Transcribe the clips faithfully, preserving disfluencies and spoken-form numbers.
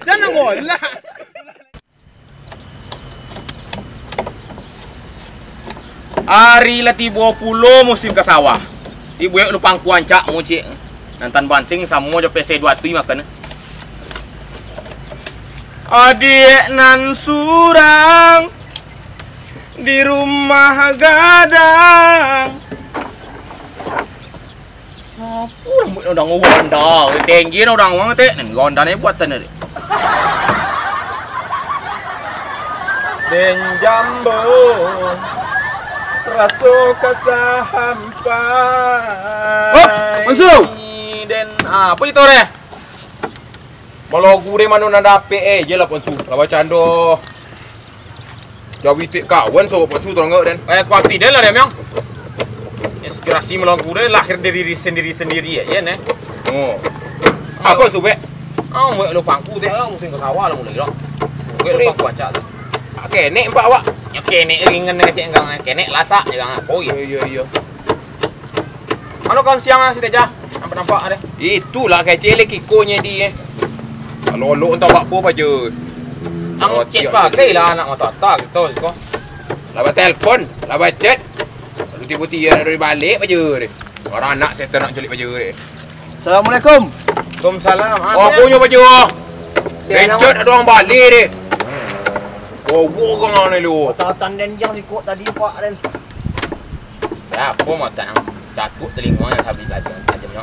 Jangan bola. Ari lah tibo pulo musim ka sawah. Ibuek lupangku ancak mucik. Nan tan banting samo jo P C dua tui makan. Adiak nan surang di rumah gadang. Sapo rambut urang Honda? Tinggi urang wang tek, nan Honda ni buatan ni. Den Jambo, raso ka sahampai. Oh, Mansur! Den, ah, apo itu, Reh? Malogu deh mano nan dapek, eh, je lah, Ponsu. Lah bacando. Jawi tek kawan, so, Ponsu, tolong den. Eh, kuati deh lah, deh, Miang. Inspirasi malogu deh lahir dari diri sendiri-sendiri aja, neh. Oh. Apo, Su, bek? Ah, buek lupangku, tek, ah, musim ka sawah lah mulai, lah. Buek lupangku acak tu. Kenek, empat awak. Ya, kenek ringan dengan cek enggang, eh. Kenek lasak je, enggang. Oh, iya. Iya, iya, iya. Anu kawan siang ah, si Teja, nampak-nampak deh. Itulah kecek leh kikonyo di, eh. Kalau olok entah buat apo paja. Ang cek bagai lah anak mata-mata gitu siko. Lah batelpon, lah bachat. Lalu tibo-tibo dari balik paja deh. Urang anak setan nak culik paja deh. Assalamualaikum. Waalaikumsalam. Ah, apo nyo paja? Bechat ado urang balik deh. Wowo kang ane lu. Tatan den jang siko tadi, Pak, den. Ya, apo matan ang cakuk talingo yang sabik ladiang tajamnyo?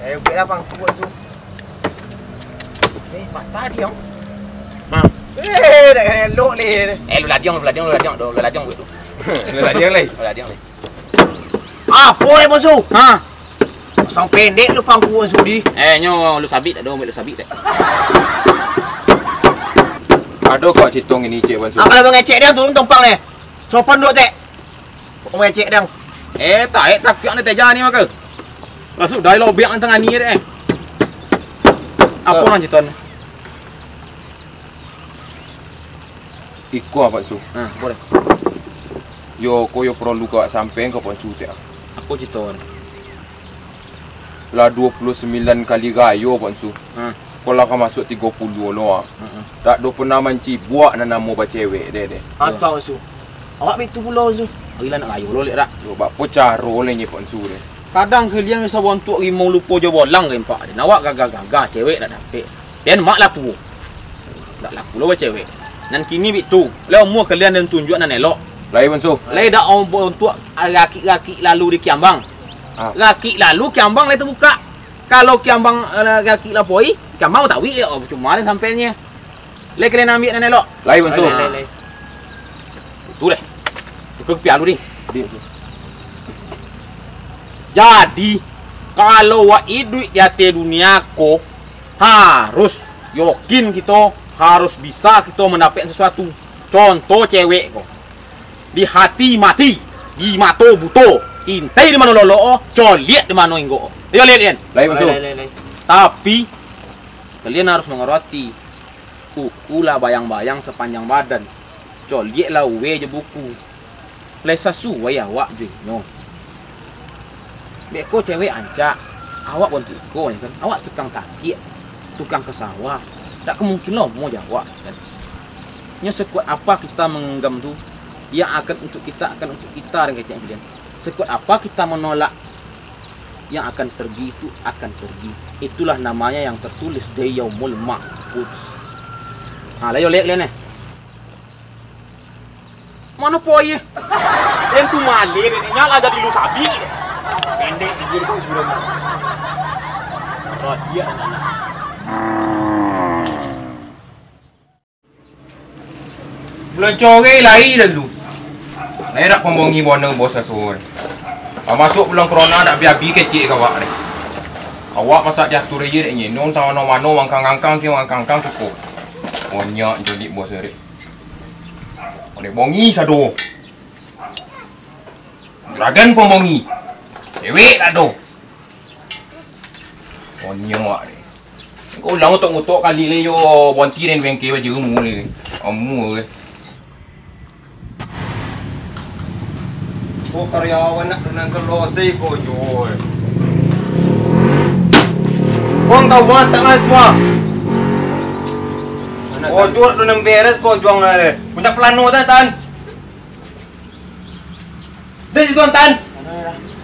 Eh, ubek lah pangkuak su. Eh, patah diang. Nah. Eh, dak kena elok ni. Eh, lu ladiang, lu ladiang, lu ladiang, lu ladiang buat tu. Lu ladiang lai. Lu ladiang lai. Apo lai, Bonsu? Ha? Pasang pendek lu pangkuak su di. Eh, nyo lu sabik tak do, lu sabik tak? Ado kok citong ini, Cik Bonsu. Ah, kalau mangecek dia turun tompang ni. Sopan duk, Tek. Kok mangecek dang? Eh, taek tapiak ni Teja ni maka. Lah sudah lo biak tangah ni deh. Apo nan citon? Iko apo su? Ha, boleh. Yo, ko yo perlu kawak sampean ka Ponsu tek. Apo citon? Lah duo puluah sambilan kali gayo, Pak Su. Ha. Ko lah ka masuak tigo puluah lo, ah. Ha, ha. Tak do pernah mancibuak nan namo bacewek, deh, deh. Atau, Su. Awak bitu pulo, Su. Ari lah nak gayo lo, lek, rak. Yo, bak po caro leh nyo, Pak Su, deh. Kadang kalian bisa bontuak rimau lupo jo bolang, gempak, deh. Awak gagah-gagah, cewek dak dapek. Den mak lah tuo. Dak laku lo bacewek. Nan kini bitu. Leh umua kalian den tunjuak nan elok. Lai, Pak Su. Lai dak om bontuak rakik-rakik lalu di kiambang. Ah. Rakik lalu kiambang lai tabukak. Kalau kiambang, eh, rakik lapoi, kiambang batawik yo, cuma den sampenyo. Lai kalian ambiak nan elok. Lai, Bonsu. Lai, lai, lai. Tu deh. Tuka kupiah lu ni. Ambiak tu. Jadi, kalau wak iduik di ateh dunia ko, harus yakin kito, harus bisa kito mandapek sasuatu. Contoh cewek ko. Di hati mati, di mato buto, intai di mano lolok, coliak di mano inggok. Iyo, liek, liek. Lai, Bonsu. Lai, lai, lai, lai. Tapi, kalian harus mangarati, uku lah bayang-bayang sapanjang badan, coliak lah uwe jo buku. Lai sasuai awak jo inyo. Beko cewek ancak, awak bantuak iko, yo kan? Awak tukang takiak, tukang ka sawah, dak ka mungkin lomo jo awak, kan? Nyo sakuat apa kita mangganggam tu, yang akan untuk kita, akan untuk kita, dan kecek pilihan. Sakuat apa kita manolak, yang akan pergi itu akan pergi. Itulah namanya yang tertulis di Yaumul Mahfuz. Ha, layo lek, lek, neh. Mano poi? Den tu maleh, den inyo lah jadi lu sabi. Pendek bibir tu, bulan. Radiak anak. Bulan corei lai lalu. Lai dak pambongi bona bos asor. Masuak bulan corona dak abi-abi kecek ka awak deh. Awak masak diatur aja dek nyo. Nong tang mano-mano mangkang-angkang ke mangkang-angkang ke ko. Banyak jolik bos dek. Oleh bongi sado. Juragan pun bongi. Cewek tak ado. Bongi awak ni. Kau ulang utok-utok kali le yo bonti den bengke baju mu ni. Amu ke. Ko karyawan nak dengan selesai ko yo. Kong tahu tak lah tua. Kojo nak nan beres, kojo ang ada. Punya pelano tan, tan. Dari situ, tan.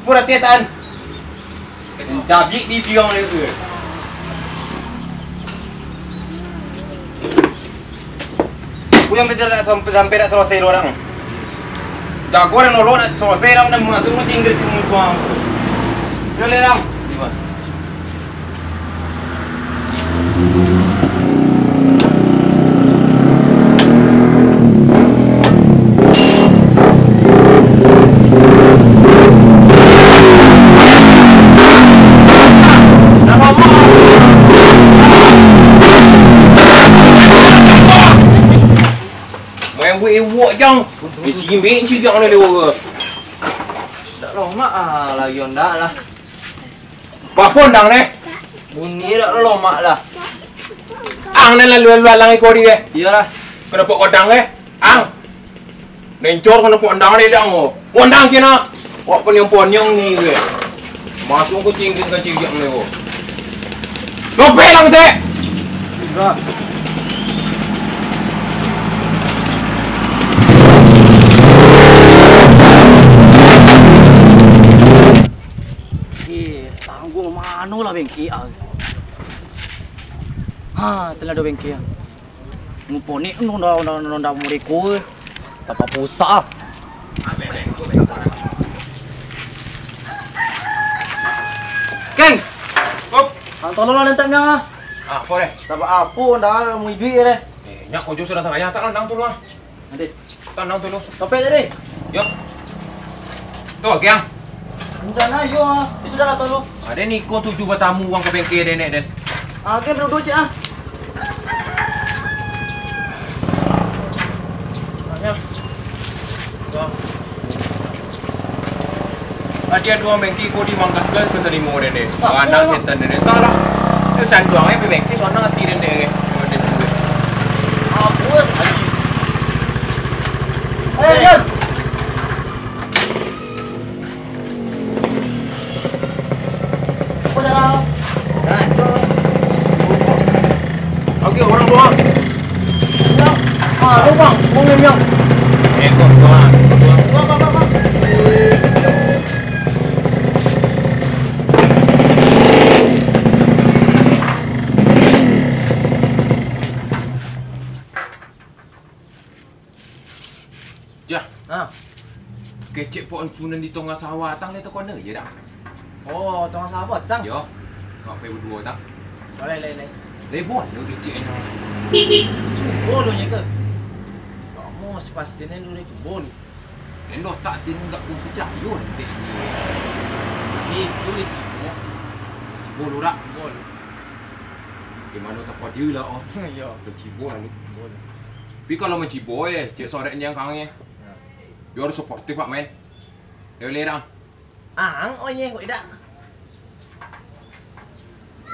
Murah tiya, tan. Cabik bibi ang ni. Aku yang bisa nak sampai, sampai nak selesai orang. Jago dan nolok nak selesai orang dan masuk ke tinggal si musuh. Boleh orang. Main buat ewok jang. Di sini sijang ni lewa. Tak lomak ah, layon dak lah. Bapa ondang neh? Bunyi dak lomak lah. Ang nan lalu-lalu alang iko di eh. Iyolah. Kena pok kodang eh. Ang. Nencor kena pok ondang deh dang. Ondang kena. Wak poniang-poniang ni eh. Masuk ke tinggi ke ciriak ni. Lopeh lah kete. Sudah. Eh, tangguang mano lah bengke ah. Ha, telah ado bengke ah. Nguponik nunda nunda nunda mereka. Tapa pusah. Keng. Hop. Ang tolong lah nentak miang ah. Ah, apo deh? Tapa apo ndak mau iduik ya deh. Eh, nyak kojo sudah tangah nyatak lah nang tu lah. Nanti. Tanang tu lo. Topek tadi. Yo. Tu, Kiang. Rencana yo ah. Itu dah lah tu lo. Ada ni ko tuju batamu uang ke bengkel deh nek den. Ah, oke, duduk cik ah. Banyak. Wah. Tadi ado urang bengki ko di mangkas gas ka tarimo den deh. Anak setan den deh. Entahlah. Yo sanjuang ai bengki soalnyo ati den deh. Apo lagi? Eh, Jun. Apo salah? Oke, orang tua. Ah, tu bang, bang yang yang. Eh, kau tua, tua. Bang, bang, bang, bang. Jah. Ha. Kecek pok ancunan di tongah sawah tang le tokona je dah. Oh, tongah sawah tang. Yo. Nak pai baduo tang. Boleh, boleh, boleh. Lebuan lo kecek nyo. Cubo lo nyo ke. Kamu masih pasti nen dulu cubo lo. Nen otak tin enggak ku picayo nanti. Itu le cubo. Cubo lo rak. Cubo lo. Gimana tak kau dia lah oh. Yo. Cubo lah ni. Cubo lo. Tapi kalau mancibo eh, cek sorek ni yang kang eh. Yo harus sportif pak main. Lewat lerang. Ang, oh iya, kok idak?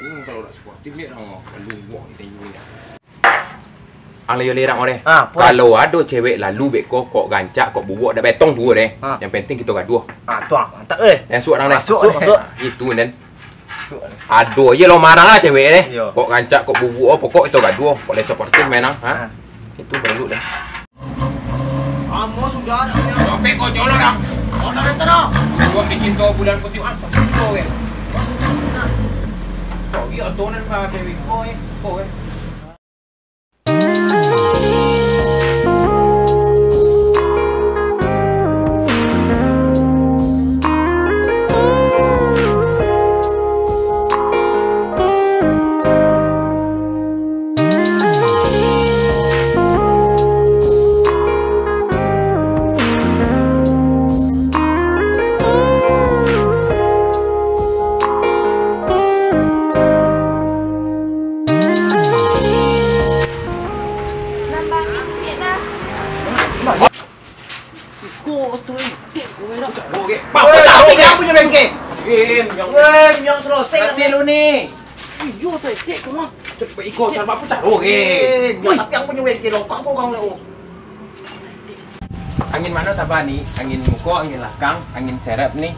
Ini kalau dak sportif ni orang lalu buang kita ini. Ang layo lerang orang. Ah, puas. Kalau ado cewek lalu beko kok gancak kok bubuak dak betong tuo deh. Ah. Yang penting kita gaduh. Ah, tu ah, mantap eh. Yang suak orang deh. Masuk, masuk. Itu nen. Ado aja lo marah lah cewek deh. Iyo. Kok rancak, kok bubuk, oh, pokok itu gaduh, kok le sportif menang, ha? Ah. Itu baru dah. Amo sudah dah. Sampai kau jolo dah. Kau dah reta dah. Gua dicinta bulan putih ah, sampai kau eh. Kau iya tuh nen mah baby boy, kau eh. Nambah kicik dah. Iko oto etek ko, Wak. Oke. Weh, tapi jangan punya bengke. Eh, yang Weh, yang selesai. Nanti lu ni. Iyo, oto etek ko mah. Cepat iko, cara apa cara? Oke. Eh, tapi yang punya bengke lo, kau kau kau. Angin mano tabah ni? Angin muko, angin lakang, angin serep ni.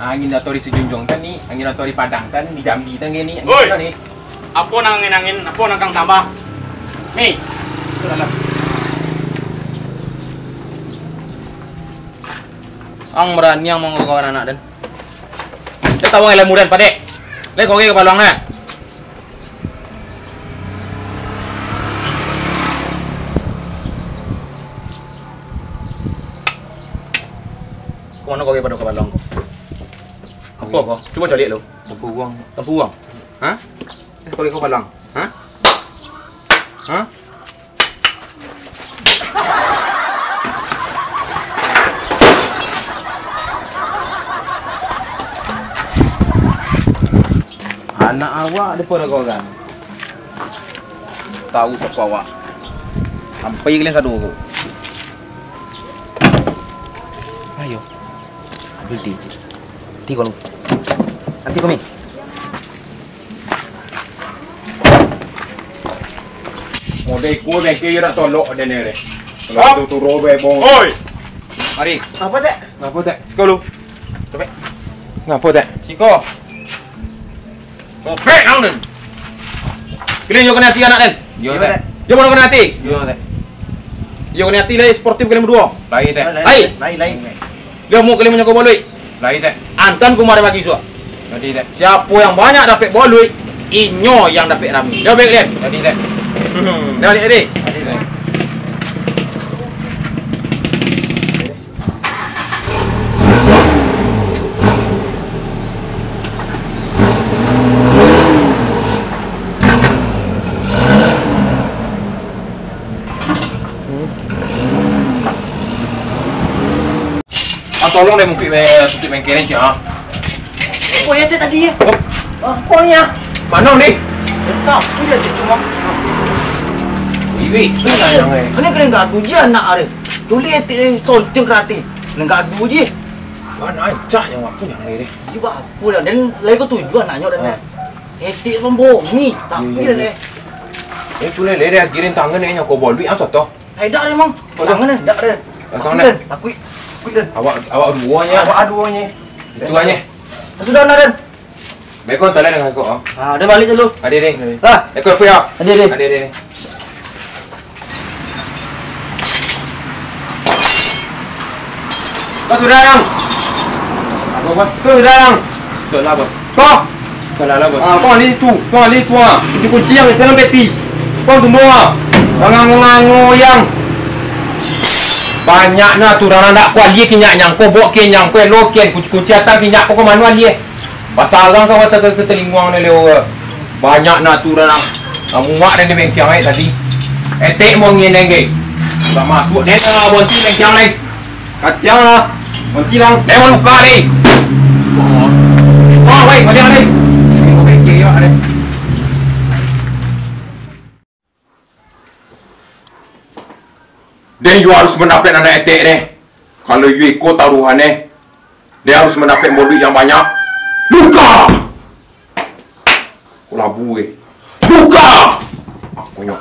Ah, angin atau di Sijunjung kan ni, angin atau di Padang kan, di Jambi kan ni. Angin Oi! Mano ni? Apo nang angin-angin, apo nang kang tambah? Hei, masuk dalam. Ang barani ang manggaguakan anak den. Den tahu ang ilmu den, padek. Lai kau ka paluang, eh? Kau mano kau ka pado ka paluang kau? Apo kau? Cubo caliak lu. Tampuang. Tampuang? Ha? Eh, kau ka paluang? Ha? Ha? Anak awak di pura kau kan? Tahu siapa awak. Sampai kalian sadu ko. Ayo. Ambil dia je. Nanti kau, nanti kau, Min. Model kau bengkel je nak tolok ada ni, deh. Kalau tu turun, bebong. Oi! Mari. Apa, Tek? Ngapa, Tek? Siko lu. Capek. Ngapa, Tek? Siko. Sobek nang den. Pilih yo kena hati anak den. Yo, Tek. Yo mano kena hati? Yo, Tek. Yo kena hati lai sportif kalian baduo. Lai, Tek. Lai. Lai, lai. Lai. Lai. Dia mau kalian manyago boluik. Lai, Tek. Antan kumari bagi suak. Jadi, Tek. Siapo yang banyak dapek boluik, inyo yang dapek rami. Dah baik, Tek. Jadi, Tek. Hmm. Dah balik tadi. Jadi, Tek. Ah, tolong deh, mungkin, eh, sedikit bengkel ni, ah. Apa ya, Tek, tadi, ya? Oh. Apa ya? Mana ni? Tak, tu dia, Tek, cuma. Iwi, ini kena gaduh je anak ada. Tulis, Tek, eh, sonceng kerati. Kena gaduh je. Mana ancak nyawa aku yang ni, deh. Iya, bah, aku dah. Dan lagi kau tujuan nak nyok dan. Ah. Etik pun bohong ni. Tapi iya, iya, dan, iya. Eh, tu lele deh, agirin tangan ni, nyoko boluik, ah, soto. Eh, dak deh, Mang. Oh, dak. Tangan deh, dak deh. Eh, tangan deh. Aku deh, aku, aku deh. Awak, awak duo nya. Awak duo nya. Itu aja. Sudah, nah, dan. Baik, kau tolong dengan aku, oh. Ah, dah balik dulu. Ade, deh. Ah. Aku, aku ya. Ade, deh. Ade, deh. Kau sudah, Yang? Apa, Bos? Kau sudah, Yang? Betul lah, Bos. Kau? Salah lah, Bos. Ah, kau di situ. Kau di situ, ah. Itu kunci yang di dalam peti. Kau tunggu, ah. Bangango-ngango, Yang. Banyak nah tu urang nak kualie kinyak nyang ko, bok kinyang ko, elo kian, kunci-kunci atang kinyak ko, ko mano alie? Basarang ka mata ka, ka talinguang ni lewat. Banyak nak tu urang nak. Muak nan di bengkiang ai tadi. Etek mo ngin nengge. Udah masuk deh lah bonti bengkiang lai. Katiang lah. Bonti lah. Deh mau luka lai. Oh, wai, katiang lai. Bengkiang yo, deh. Deh, yo harus mandapek anak etek deh. Kalau yo iko taruhan deh, deh harus mandapek boluik yang banyak. Luka! Kulabu eh. Luka! Aku nyok.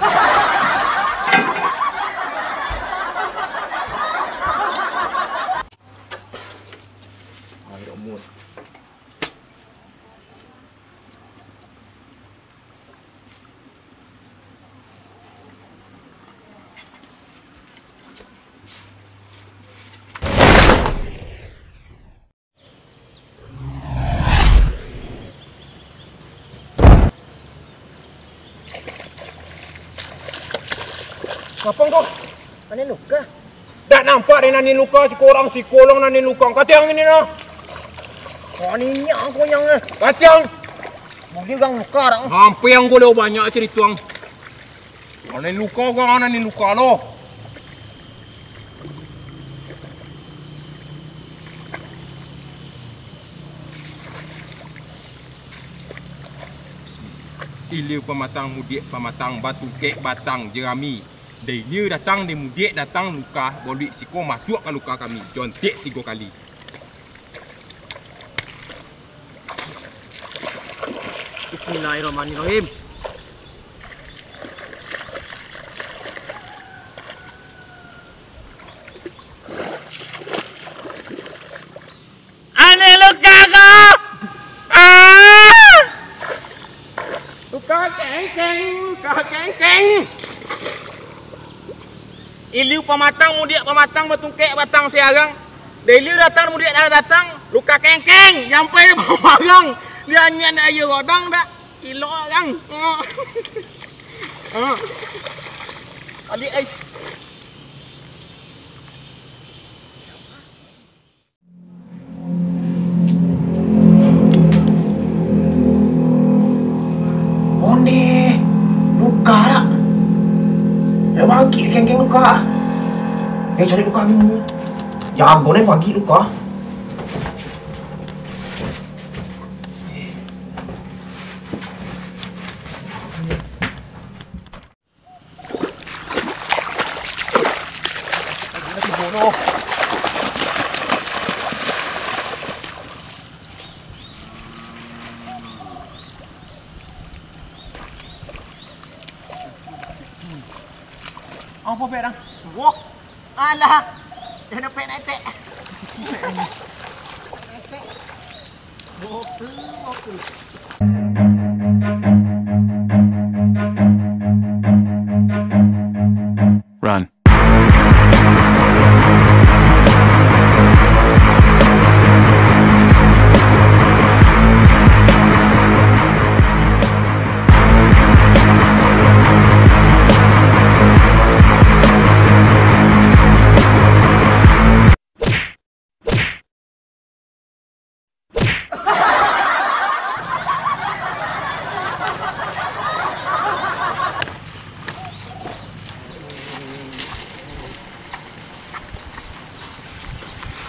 Ngapa kau? Ane luka. Dak nampak dek nan ni luka, siko urang, siko urang nan ni luka. Katiang ini nah. Kau ni nyak kau nyang eh. Katiang. Buli urang luka urang. Sampai yang boleh banyak cerita ang. Nan ni luka urang, nan ni luka lo. Ilia pamatang, mudiak pamatang, batungkek batang jerami. Dek ilia datang, dek mudiak datang, luka boluik siko masuak ka luka kami, jontek tigo kali. Bismillahirrahmanirrahim. Ane luka ko! Ah! Luka kengkeng, luka kengkeng. Iliu pamatang, mudiak pamatang, batungkek batang siarang. Dah iliu datang, mudiak dah datang, luka kengkeng, nyampai di pamarang. Dia anyiak nak aia godang dak? Ilok, Kang. Ah. Ah. Alik ai. Ondeh, luka dak? Dak bangkik kengkeng luka. Eh, cari luka lagi. Jago ni bangkik luka. Apo pek, Dang? Wah. Alah. Dah dapek nak etek. Run.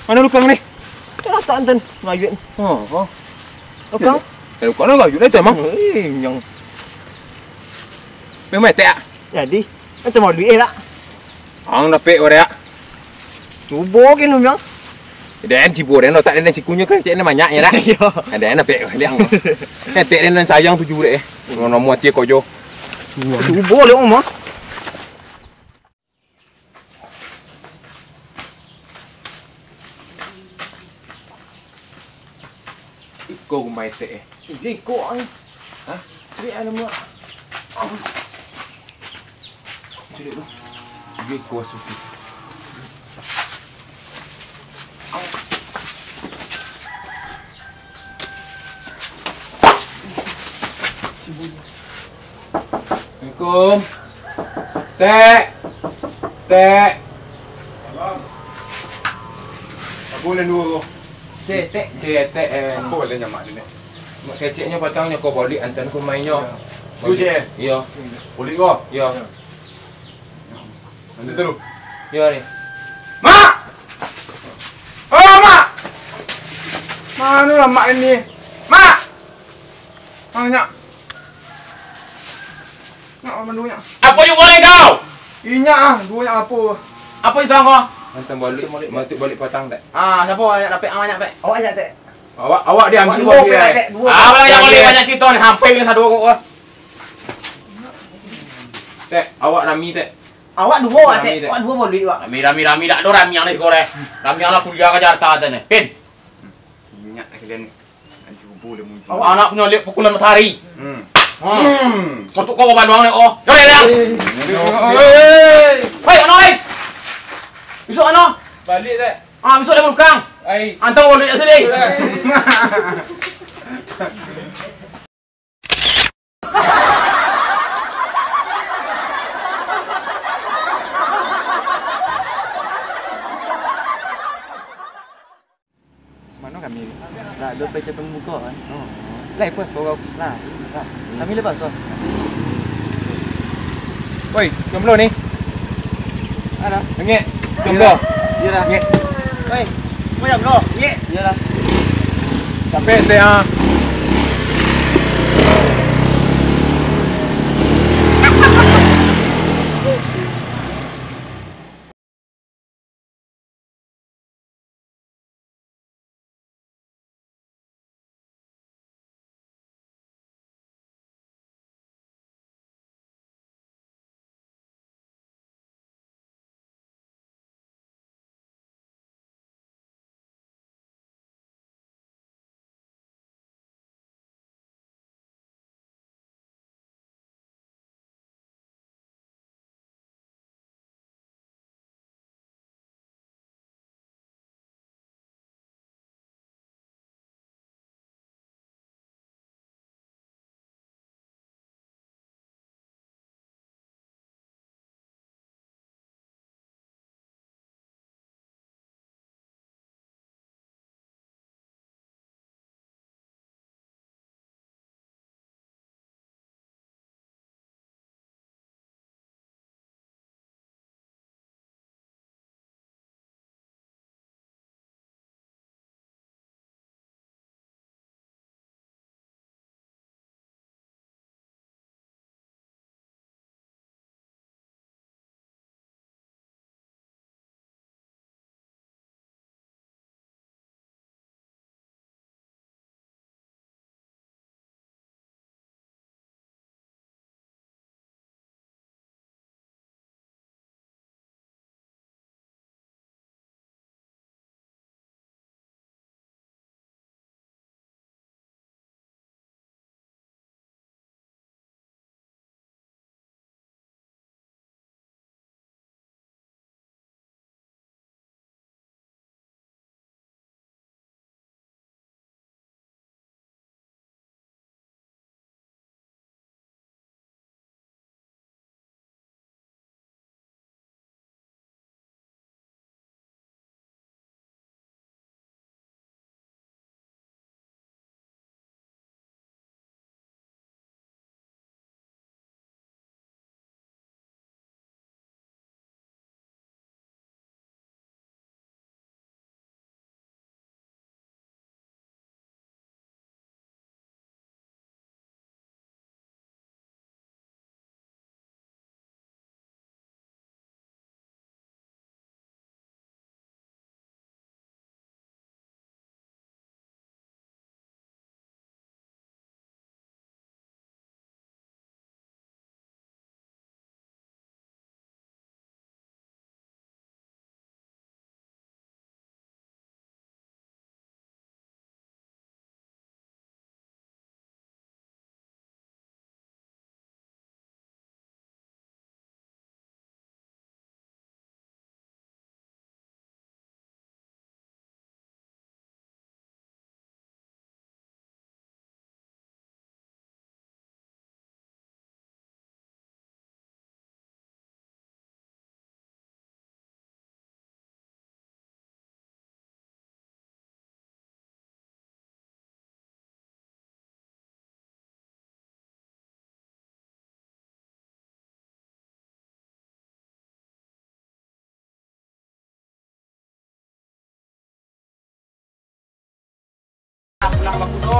Mano lukang ni? Taratak antan ngayuik ni. Oh, oh. Lukang? Eh, lukang ngayuik ni emang. Eh, nyang. Memang etek, ah? Jadi, antan mau duit eh, tak? Ang dapek, Orek. Cubo kin, Om, yang. Den, cubo den, otak den sikunyo kan, cek den banyak, ya, dak? Iyo. Ada den dapek baliak, ang. Eh, tek den sayang tuju, dek, eh. Nomor ati ko jo. Cubo le, Om, ah. Iko rumah etek, eh. Iko, ai. Hah? Cari anu, Mak. Cari tu. Iko asuh tu. Assalamualaikum. Tek. Tek. Salam. Apo nan duo ko? Cek, Tek. Cek, Tek, eh. Apo baliak nyamak tu ni? Mak keceknyo patang nyo ko baliak antan ko mainnyo. Tu, Cek? Iyo. Baliak ko? Iyo. Antan tu. Iyo ni. Mak! Oh, Mak! Mano lah Mak ini? Mak! Banyak. Nak mandunya. Apo juo boleh kau? Inyak ah, duo nyak apo? Apo itu kau? Nonton balik, balik, balik patang dak? Ah, siapa banyak dapek, ah, banyak dapek? Awak banyak tek. Awak, awak diambil duo balik, tek, duo. Ah, banyak balik, banyak cerita ni, sampai kena sado kok. Tek, awak rami, Tek. Awak duo, Tek. Awak duo balik, Wak. Rami, rami, rami, dak ado rami yang ni sekolah. Rami yang lah kuliah ke Jakarta, Tek, ni. Pin. Inyak kalian. Anak punyo liek pukulan matahari. Hmm. Hmm. Masuk kau baluang ni, oh. Yo, yo, yo. Hei, ano, hei. Isuak ano? Balik, Tek. Ah, isuak dah malukang. Ai. Antang balik sini. Mano kami? Lah, duo pecah pambuko kan. Oh. Lai puaso kau? Lah, lah. Kami lai puaso. Woi, jomblo ni. Ada. Ngek. Jomblo. Iyolah. Ngek. Woi, kau jomblo? Ngek. Iyolah. Capek saya.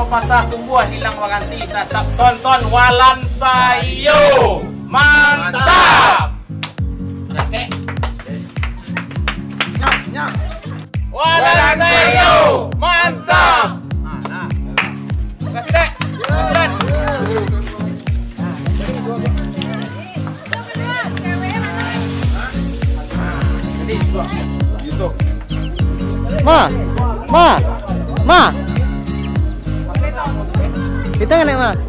Patah tumbuah hilang baranti, tatap tonton Walan Sayo. Mantap. Walan Sayo. Mantap. Kasih, Dek. Kasih, Dek. Ma, ma, ma. Kita nggak naik, Ma?